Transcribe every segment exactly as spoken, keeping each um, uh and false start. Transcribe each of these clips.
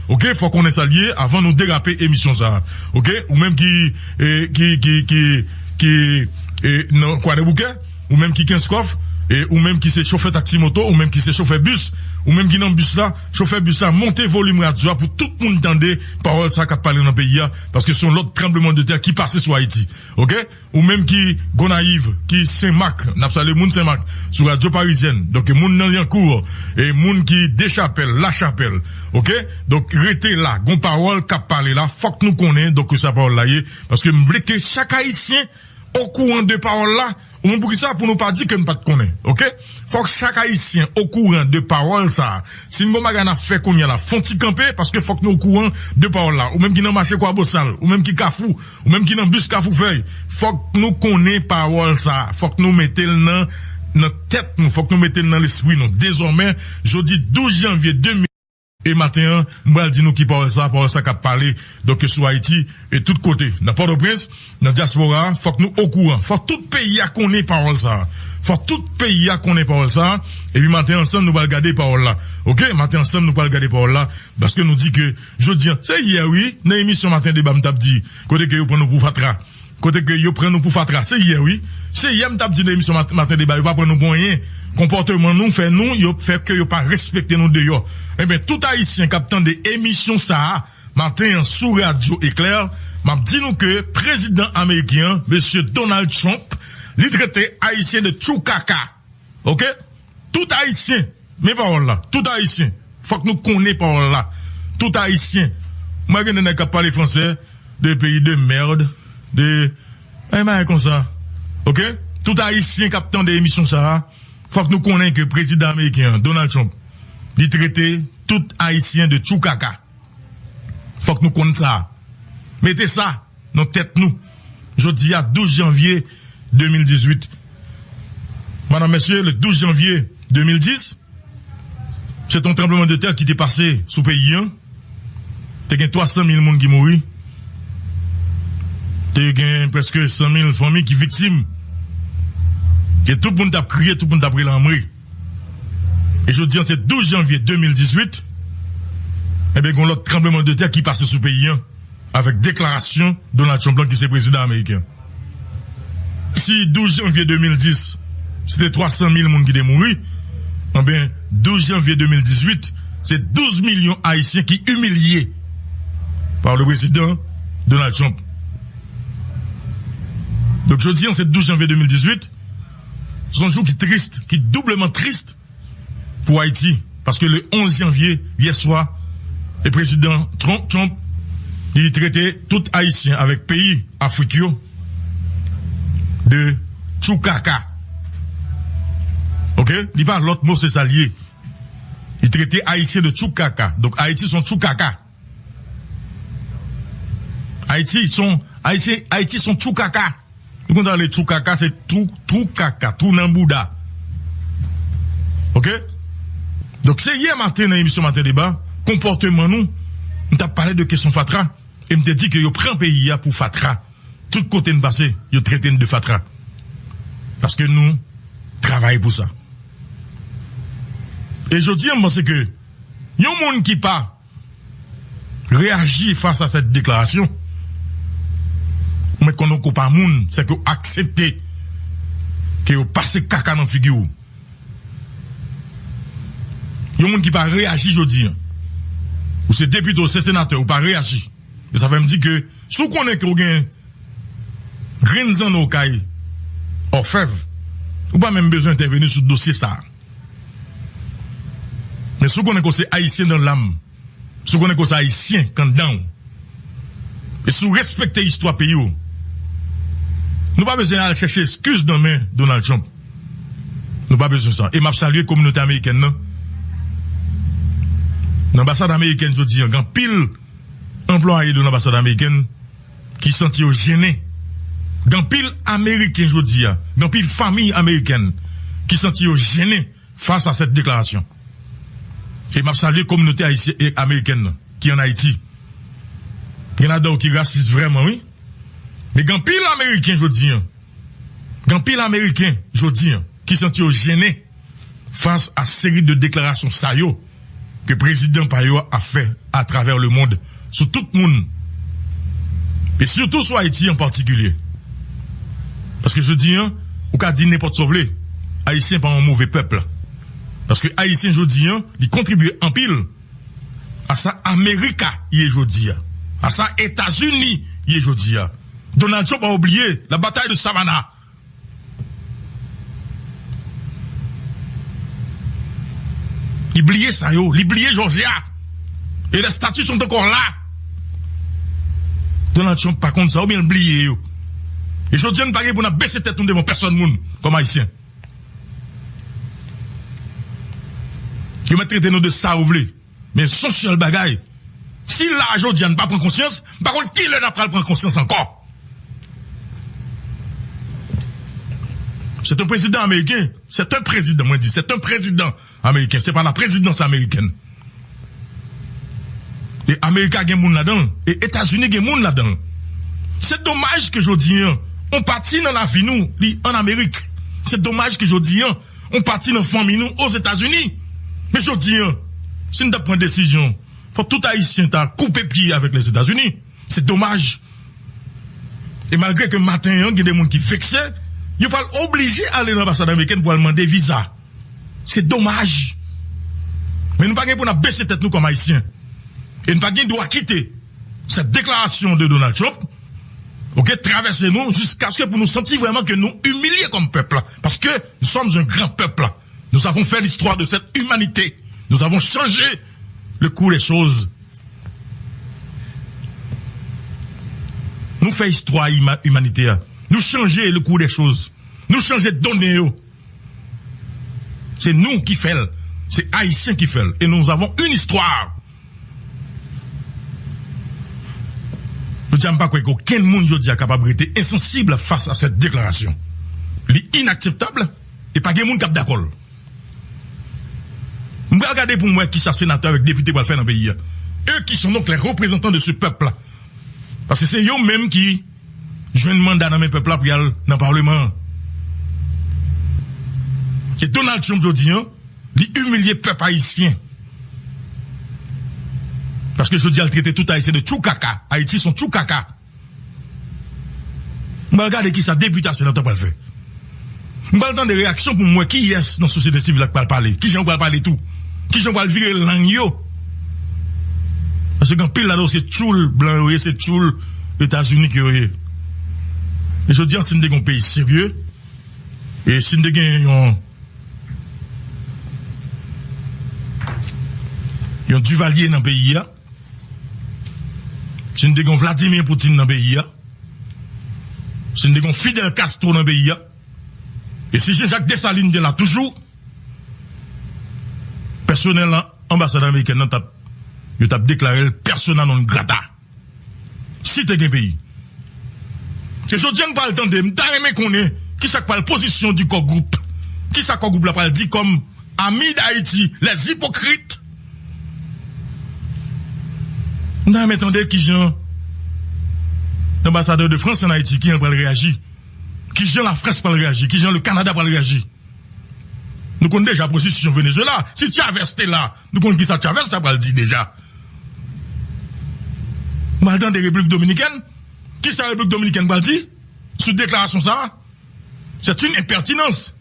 Ok, fò konnen sa l ye avan nou derape emisyon sa a. Ok, ou menm ki, e, ki, ki, ki, ki, e, nan Kwadèboukè, ou menm ki Kenskòf, e, ou menm ki se chofè taksi moto, ou menm ki se chofè bis, ou menm ki nan bis la, chofè bis la, monte volim radyo a pou tout moun tande pawòl sa k ap pale nan peyi a, paske se yon lòt tranblemanntè ki pase sou Ayiti. Ok? Ou menm ki Gonayiv, ki Senmak, n ap salye moun Senmak, sou Radyo Parizyèn, donk moun nan Lyankou, e moun ki Dechapèl, Lachapèl, ok? Donk, rete la, gon pawòl k ap pale la, fòk nou konnen, donk, sa pawòl la ye, paske m vle ke chak Ayisyen okouran de pawòl la, ou menm poukisa pou nou pa di ke n pa t konnen, ok? Fòk chak Ayisyen okouran de pawòl sa a. Si n gon bagay n ap fè kounye a la, fon ti kanpe, paske fòk nou okouran de pawòl la. Ou menm ki nan mache Kwabosal, ou menm ki Kafou, ou menm ki nan bis Kafou Fèy, fòk nou konnen pawòl sa a. Fòk nou mete l nan, nan tèt nou. Fòk nou mete l nan lespri nou. Dezòmè, jodi douz janvye de mil, e maten an, m pral di nou ki pawòl sa a, pawòl sa k ap pale, donk, sou Ayiti, e tout kote. Nan Pòtoprens, nan dyaspora a, fòk nou okouran. Fòk tout peyi a konnen pawòl sa a. Fòk tout peyi a konnen pawòl sa a. Epi maten ansanm, nou pral gade pawòl la. Ok? Maten ansanm, nou pral gade pawòl la. Paske nou di ke, jodi an, se yè wi, nan emisyon Maten Deba, m t ap di, kote ke yo pran nou pou fatra. Kote ke yo pran nou pou fatra. Se yè wi. Se yè m t ap di nan emisyon Mat-, Maten Deba, yo pa pran nou pou anyen. Konpòteman nou fè nou, yo fè ke yo pa respekte nou deyò. Enben, tout Ayisyen k ap tande emisyon sa a, maten an sou Radyo Eklè, m ap di nou ke prezidan ameriken an, mesye Donald Trump, li trete Ayisyen de tchoukaka. Ok? Tout Ayisyen, men pawòl la, tout Ayisyen, fòk nou konnen pawòl la. Tout Ayisyen. Mwen gen de nèg k ap pale fransè, de peyi de mèd, de, e bagay konsa. Ok? Tout Ayisyen k ap tande emisyon sa a, fòk nou konnen ke prezidan ameriken an, Donald Trump, li trete tout Ayisyen de tchoukaka. Fòk nou konn sa. Mete sa nan tèt nou. Jodi a, douz janvye de mil dizuit. Madam, mesye, le douz janvye de mil dis, se te yon tranblemanntè ki te pase sou peyi an. Te gen twa san mil moun ki mouri. Te gen prèske san mil fanmi ki viktim. E tout moun t ap kriye, tout moun t ap rele anmwe. E jodi an, se douz janvye de mil dizuit, enben, gen yon lòt tranblemanntè ki pase sou peyi an, avèk deklarasyon Donald Trump lan, ki se prezidan ameriken. Si douz janvye de mil dis, se te twa san mil moun ki te mouri, enben, douz janvye de mil dizuit, se douz milyon Ayisyen ki imilye pa le prezidan Donald Trump. Donk, jodi an, se douz janvye de mil dizuit, se yon jou ki tris, ki doubleman tris, pou Ayiti. Paske le onz janvye, yè swa, e prezidan Trump, Trump, li trete tout Ayisyen avèk peyi Afrik yo de tchoukaka. Ok? Li pa lòt mo, se sa l ye. Li trete Ayisyen de tchoukaka. Donk, Ayiti se yon tchoukaka. Ayiti se yon, Ayiti, Ayiti se yon tchoukaka. Nou konn sa rele tchoukaka, se twou, twou kaka, twou nan bouda. Ok? Donk, se yè maten nan emisyon Maten Deba, konpòteman nou, m t ap pale de kesyon fatra, e m te di ke yo pran peyi a pou fatra. Tout kote n pase, yo trete n de fatra. Paske nou travay pou sa. E jodi a, m panse ke yon moun ki pa reyaji fas a sèt deklarasyon, ou mèt konnen w pa moun, sèke w aksepte ke yo pase kaka nan figi w. Yon moun ki pa reyaji jodi a, ou se depite, ou se senatè, ou pa reyaji. E sa fè m di ke si w konnen ke w gen grenn zanno kay òfèv, ou pa menm bezwen entèveni sou dosye sa a. Men si w konnen ke w se ayisyen dans l'âme, si w konnen ke w se ayisyen k anndan w, e si w respekte istwa peyi w, nou pa bezwen al chèche eskiz nan men Donald Trump. Nou pa bezwen sa. E m ap salye kominote amerikèn nan. Nan anbasad amerikèn jodi a, gen anpil anplwaye de lanbasad amerikèn ki santi yo jennen. Gen anpil Ameriken jodi a, gen anpil fanmi amerikèn ki santi yo jennen fas a sèt deklarasyon. E m ap salye kominote ayisyen e amerikèn nan ki ann Ayiti. Gen ladan yo ki rasis vrèman, wi. Men gen anpil Ameriken jodi a, gen anpil Ameriken jodi a ki santi yo jennen fas a seri de deklarasyon sa yo. ke prezidan pa yo ap fè atravè lemonn sou tout moun, e sitou sou Ayiti an patikilye. Paske jodi an, ou ka di nenpòt sa w vle, Ayisyen pa yon move pèp. Paske Ayisyen jodi an, li kontribye anpil a sa Amerika ye jodi a, a sa Etazini ye jodi a. Donald Trump pa obliye la bataille de Savannah. Li bliye sa yo, li bliye Jòjya. Et les statues sont encore là. Donald Trump pa konn sa, oubyen l bliye yo. E jodi a, nou pa gen pou n ap bese tèt nou devan pèsòn moun, kòm Ayisyen. Yo mèt trete nou de sa yo vle. Men se yon sèl bagay. Si la jodi a n pa pran konsyans, m pa konn kilè n ap pral pran konsyans ankò. Se yon prezidan ameriken, se yon prezidan, mwen di, se yon prezidan ameriken, se pa la prezidans amerikèn. E Amerika gen moun ladan l, e Etazini gen moun ladan l. Se domaj ke jodi an, yon pati nan lavi nou, li ann Amerik. Se domaj ke jodi an, yon pati nan fanmi nou Ozetazini. Men jodi an, si n t ap pran desizyon, fòk tout Ayisyen ta koupe pye avèk Lèzetazini. Se domaj. E malgre ke maten an, gen de moun ki vekse, yo pral oblije ale nan anbasad amerikèn pou al mande viza. Se domaj. Men nou pa gen pou n ap bese tèt nou kòm Ayisyen. E nou pa gen dwa kite cette déclaration de Donald Trump, ok, travèse nou jiskaske pou nou santi vrèman ke nou imilye kòm pèp la. Paske nous sommes un grand peuple. Nous avons fait l'histoire de cette humanité. Nous avons changé le cours des choses. Nou fè istwa ima- imanite a. Nou chanje le cours des choses. Nou chanje done yo. Se nou ki fè l. Se Ayisyen ki fè l. Et nous avons une histoire. Jodi a, m pa kwè ke okenn moun jodi a kapab rete ensansib fas a cette déclaration. Li inakseptab e pa gen moun k ap dakò l. M pral gade pou m wè kisa senatè avèk depite pral fè nan peyi a. Eux qui sont donc les représentants de ce peuple la. Paske se yo menm ki jwenn manda nan men pèp la pou y al nan palman an. E Donald Trump jodi an, li imilye pèp ayisyen. Paske jodi a, l trete tout Ayisyen de tchoukaka. Ayiti se yon tchoukaka. M pral gade kisa depite a senatè pral fè. M pral tande reyaksyon pou m wè kiyès nan sosyete sivil la k pral pale. Kijan yo pral pale tou. Kijan yo pral vire lang yo. Paske gen anpil ladan yo se tchoul blan yo ye, se tchoul Etazini ke yo ye. E jodi a, si n te gen yon peyi serye, e si n te gen yon, yon Duvalier nan peyi a, si n te gen yon Vladimir Putin nan peyi a, si n te gen yon Fidel Castro nan peyi a, e si Jean-Jacques Dessalines te la toujou, pèsonèl anbasad amerikèn nan t ap, yo t ap deklare l persona non grata. Si te gen peyi. E jodi a, n pral tande, m ta renmen konnen kisa k pral pozisyon di Core Group. Kisa Core Group la pral di kòm Amis d'Haïti, les hypocrites. M ta renmen tande kijan anbasadè de Frans an Ayiti, kijan l pral reyaji. Kijan Lafrans pral reyaji, kijan le Kanada pral reyaji. Nou konn deja pozisyon Venezuela. Si Chavez te la, nou konn kisa Chavez ta pral di deja. M pral tande Repiblik Dominikèn. Kisa Repiblik Dominikèn pral di sou deklarasyon sa a? C'est une impertinence.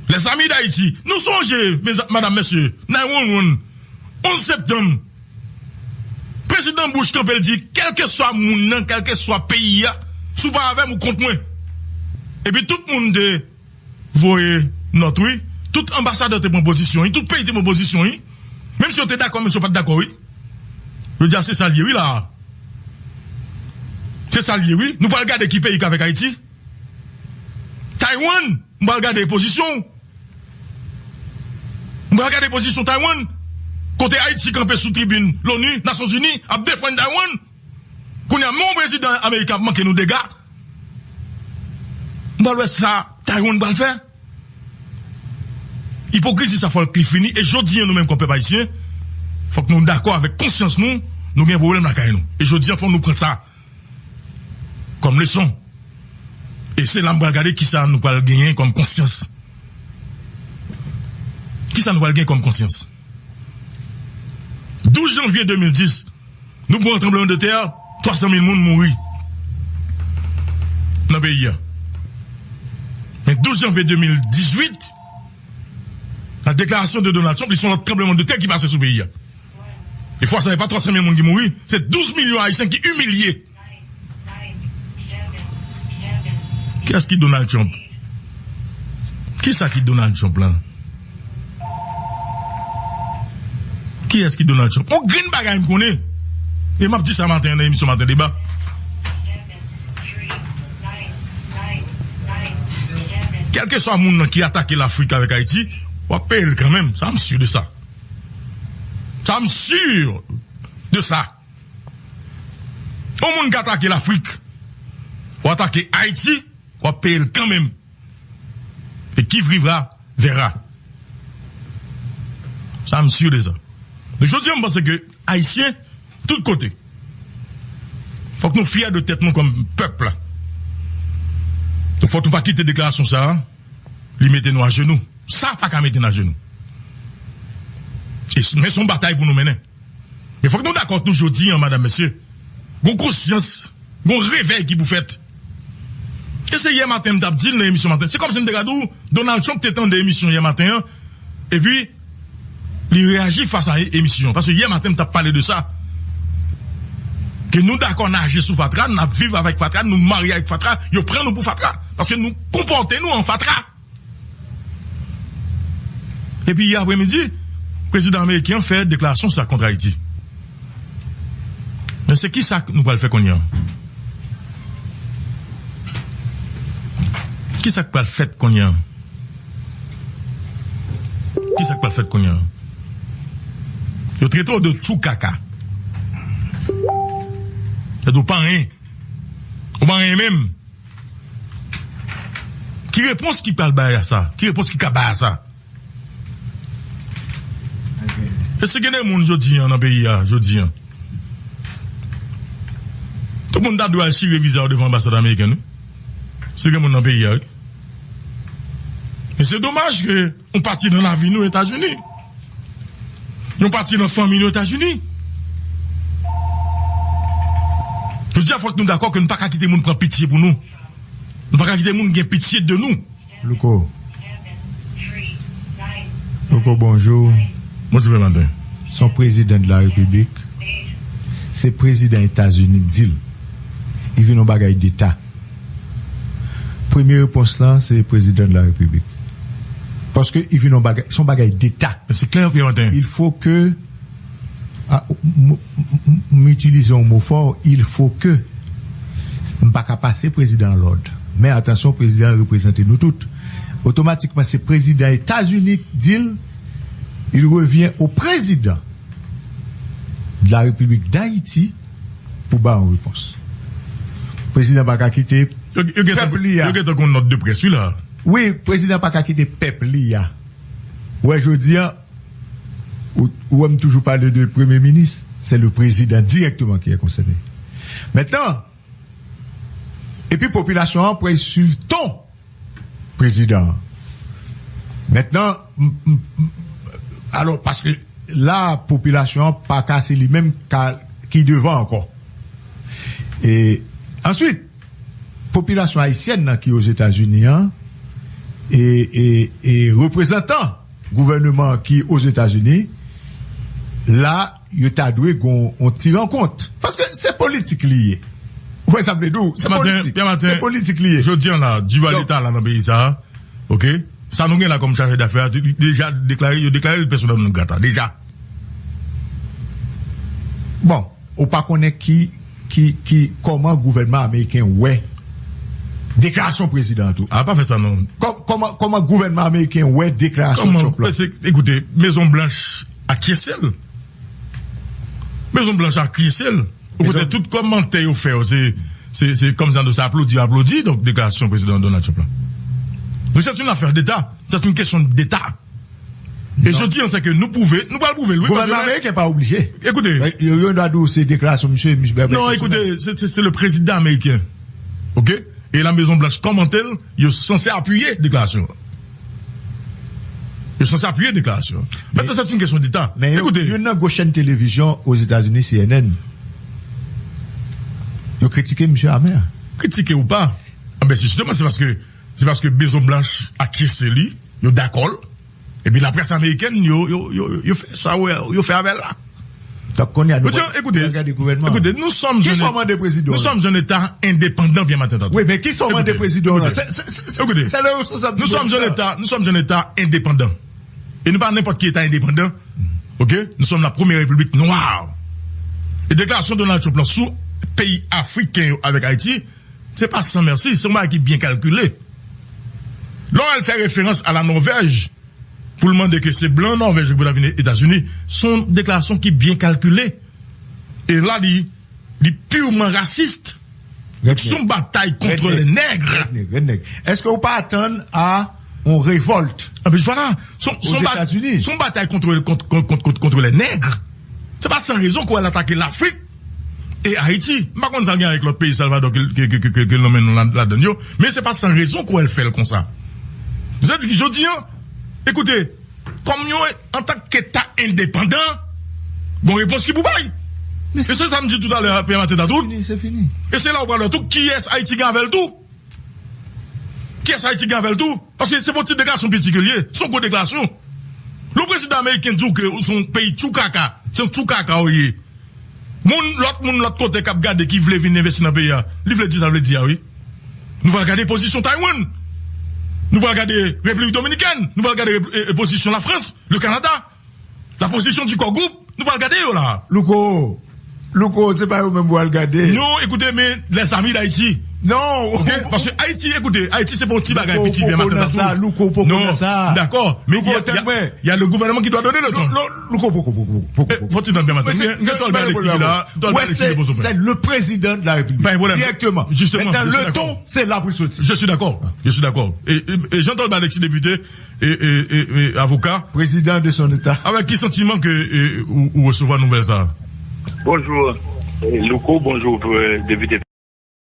Les Amis d'Haïti, nou sonje, mezanmi, medam, mesye, nine one one, onz septanm, Prezidan Bush kanpe, l di, kèlkeswa moun nan, kèlkeswa peyi a, si w pa avè m, ou kont mwen. Epi tout moun te voye nòt, wi. Tout anbasadè te pran pozisyon, wi. Tout peyi te pran pozisyon, wi. Menm si yo te dakò, menm si yo pa t dakò, wi. Yo di, a, se sa l ye, wi, la. Se sa l ye, wi. Nou pral gade ki peyi k avèk Ayiti. Taiwan, m pral gade pozisyon w. M pral gade pozisyon Taiwan. Kote Ayiti kanpe sou tribin Loni, Nasyonzini, ap defann Taiwan. Kounye a, menm yon prezidan ameriken ap manke nou dega. M pral wè sa Taiwan pral fè. Ipokrizi sa fòk li fini. E jodi a, nou menm kòm pèp ayisyen, fòk nou dakò avèk konsyans nou, nou gen pwoblèm lakay nou. E jodi a, fòk nou pran sa kòm leson. E se la m pral gade kisa nou pral genyen kòm konsyans. Kisa nou pral genyen kòm konsyans? Douz janvye de mil dis, nou pran yon tranblemanntè, twa san mil moun mouri nan peyi a. Men douz janvye de mil dizuit, la deklarasyon de Donald Trump, li se yon lòt tranblemanntè ki pase sou peyi a. E fwa sa, se pa twa san mil moun ki mouri, se douz milyon Ayisyen ki imilye. Kiyès ki Donald Trump? Kisa ki Donald Trump la? Kiyès ki Donald Trump? On grenn bagay m konnen. E m ap di sa maten an nan emisyon Maten Deba. Kèlkeswa moun nan ki atake Lafrik avèk Ayiti, w ap peye l kanmenm. Sa, m si de sa. Sa, m si de sa. Yon moun k atake Lafrik, w atake Ayiti, w ap peye l kanmenm. E qui vivra, verra. Sa, m si de sa. Donk, jodi a, m panse ke Ayisyen, tout kote, fòk nou fyè de tèt nou kòm pèp la. Donk, fòk nou pa kite deklarasyon sa a, li mete nou ajenou. Sa pa ka mete n ajenou. E s-, men se yon batay pou nou mennen. Men fòk nou dakò tou jodi a, madam, mesye. Gon konsyans, gon revèy ki pou fèt. E se yè maten m t ap di l nan emisyon maten. Se kòmsi m te ka di w, Donald Trump te tande emisyon yè maten an, epi li reyaji fas a e-, emisyon an. Paske yè maten m t ap pale de sa. Ke nou dakò naje sou fatra, n ap viv avèk fatra, nou marye avèk fatra, yo pran nou pou fatra. Paske nou konpòte nou an fatra. Epi yè apremidi, prezidan ameriken an fè deklarasyon sa kont Ayiti. Men se kisa nou pral fè kounye a? Kisa k pral fèt kounye a? Kisa k pral fèt kounye a? Yo trete w de tchoukaka. Yo di w pa anyen. Ou pa anyen menm. Ki repons ki pral bay a sa? Ki repons ki ka bay a sa? Èske gen de moun jodi a nan peyi a, jodi a? Tout moun ta dwe al chire viza yo devan anbasad ameriken, wi. Si gen moun nan peyi a, wi. Men se domaj ke yon pati nan lavi nou Etazini. Yon pati nan fanmi nou Etazini. Jodi a, fòk nou dakò ke nou pa ka kite moun pran pitye pou nou. Nou pa ka kite moun gen pitye de nou. Louko. Louko, bonjou. Bonjou, pè Maten. Se yon prezidan de la Repiblik. Se prezidan Etazini k di l. Li vin yon bagay deta. Premye repons lan, se prezidan de la Repiblik. Paske li vin yon bagay, se yon bagay deta. Se klè, pè Maten. Il faut que a, m, m, m, m itilize yon mo fò, il faut que. M pa ka pase prezidan an lòd. Men atansyon, prezidan an reprezante nou tout. Otomatikman, se prezidan Etazini k di l, il revient au président de la République d'Haïti pou ba yon repons. Prezidan pa ka kite pèp li a. Yo, yo gentan, yo gentan gon nòt de près, wi, la. Wi, prezidan pa ka kite pèp li a. Ou wè, jodi a, ou, ou wè m toujou pale de premye minis, se le président directement qui est concerné. Maintenant, epi popilasyon an pral swiv ton prezidan an. Maintenant, m, m, m, alò, paske la, popilasyon an pa ka, se li menm ka, ki devan ankò. E answit, popilasyon ayisyèn nan ki Ozetazini an, e, e, e reprezantan gouvèneman ki Ozetazini, la, yo ta dwe gon yon ti rankont. Paske se politik li ye. Ou wè sa m vle di w? Se politik. Pè Maten, se politik li ye. Jodi a la, diva deta la nan peyi sa a, oke? Sa nou gen la kòm chaje dafè a, deja deklare, yo deklare l persona non grata, deja. Bon, ou pa konnen ki, ki, ki, kòman gouvènman ameriken wè deklarasyon prezidan an tou. A, pa fè sa non. Kò-, kòman, kòman gouvènman ameriken wè deklarasyon Trump la? Kòman? Ekoute, Mezon Blanch akyese l. Mezon Blanch akyese l. Ou konnen tout kòmantè yo fè yo, se, se, se kòmsi se aplodi, aplodi, donk, deklarasyon prezidan Donald Trump la. Donk, c'est une affaire d'État. C'est une question d'État. E jodi a, se ke nou pwouve, nou pral pwouve l, wi. Gouvènman ameriken pa oblije. Ekoute. Yo, yo dwa di w se deklarasyon misye, misye. Non, ekoute, se, se, se le prezidan ameriken. Oke? E la Mezon Blanch kòmante l, yo sanse apiye deklarasyon an. Yo sanse apiye deklarasyon. Mentnan, se yon kesyon deta. Men yo, youn nan gwo chèn televizyon Ozetazini, C N N, yo kritike misye amè. Kritike ou pa, anben, se jisteman, se paske, se paske Mezon Blanch akyese li, yo dakò l. Epi laprès amerikèn, yo, yo, yo, yo fè sa, yo fè avè l la. Donk, kounye a, nou pral gade gouvènman. Écoutez, nous sommes un État indépendant, bien matin, tantôt. Wi, men kisa w mande prezidan an? Écoutez, écoutez. Nous sommes un État, nous sommes un État indépendant. E nou pa nenpòt ki Eta endepandan. OK? Nou sòm la premyè repiblik nwa. E deklarasyon Donald Trump lan sou peyi afriken yo avèk Ayiti, se pa san mèsi, se yon bagay ki byen kalkile. Lè w al fè referans a la Nòvèj, pou l mande ke se blan Nòvèj yo pou ta vin Etazini, se yon deklarasyon ki byen kalkile. E la, li, li pirman rasis. Se yon batay contre les nègres. Rèd nèg, rèd nèg. Èske ou pa atann a yon revòlt? Anben, vwala. Se yon, se yon bat-, se yon batay contre, contre, contre, contre, contre les nègres. Se pa san rezon ke w al atake Lafrik e Ayiti. M pa konn sa l gen avèk lòt peyi, Salvadò, ke, ke, ke, ke, ke l nonmen nou la, ladann yo. Men se pa san rezon ke w al fè l konsa. Sa di, jodi a, écoutez, kòm yon, antanke Eta endepandan, gon repons ki pou bay. E se sa m di toutalè a, Pè Maten Tatout. Se fini, se fini. E se la ou pral wè tou kiyès Ayiti gen avè l tou. Kiyès Ayiti gen avè l tou. Paske se pa yon ti deklarasyon piti ke l ye. Se yon gwo deklarasyon. Lè yon prezidan ameriken di w ke ou se yon peyi tchoukaka, se yon tchoukaka ou ye. Moun, lòt moun, lòt kote k ap gade ki vle vin envesti nan peyi a, li vle di sa l vle di a, wi. Nou pral gade pozisyon Taiwan. Nou pral gade Repiblik Dominikèn. Nou pral gade rep-, e, e, pozisyon Lafrans, le Canada. La position du Core Group, nou pral gade yo la. Louko, Louko, se pa yo menm pou al gade. Non, écoutez, mais les amis d'Haïti. Non. OK? Paske Ayiti, écoutez, Ayiti se pa yon ti bagay piti, Pè Maten Tatout. Louko, poko nan sa, Louko, poko nan sa. Non, dakò. Men y a, y a, y a le gouvernement qui doit donner le ton. Louko, poko, poko, poko, poko. Fò ti tan, Pè Maten. Men se, se Alexis ki la. Alexis ki poze pwen. C'est le président de la République. Directement. Maintenant, le ton, c'est là pour sortir. Je suis d'accord. Je suis d'accord. E, e, e Jean Tolbert Alexis, depite, e, e, e, e avoka. Président de son État. Avèk ki santiman ke, e, ou, ou resevwa nouvèl sa a? Bonjou, e, Louko, bonjou, e, depite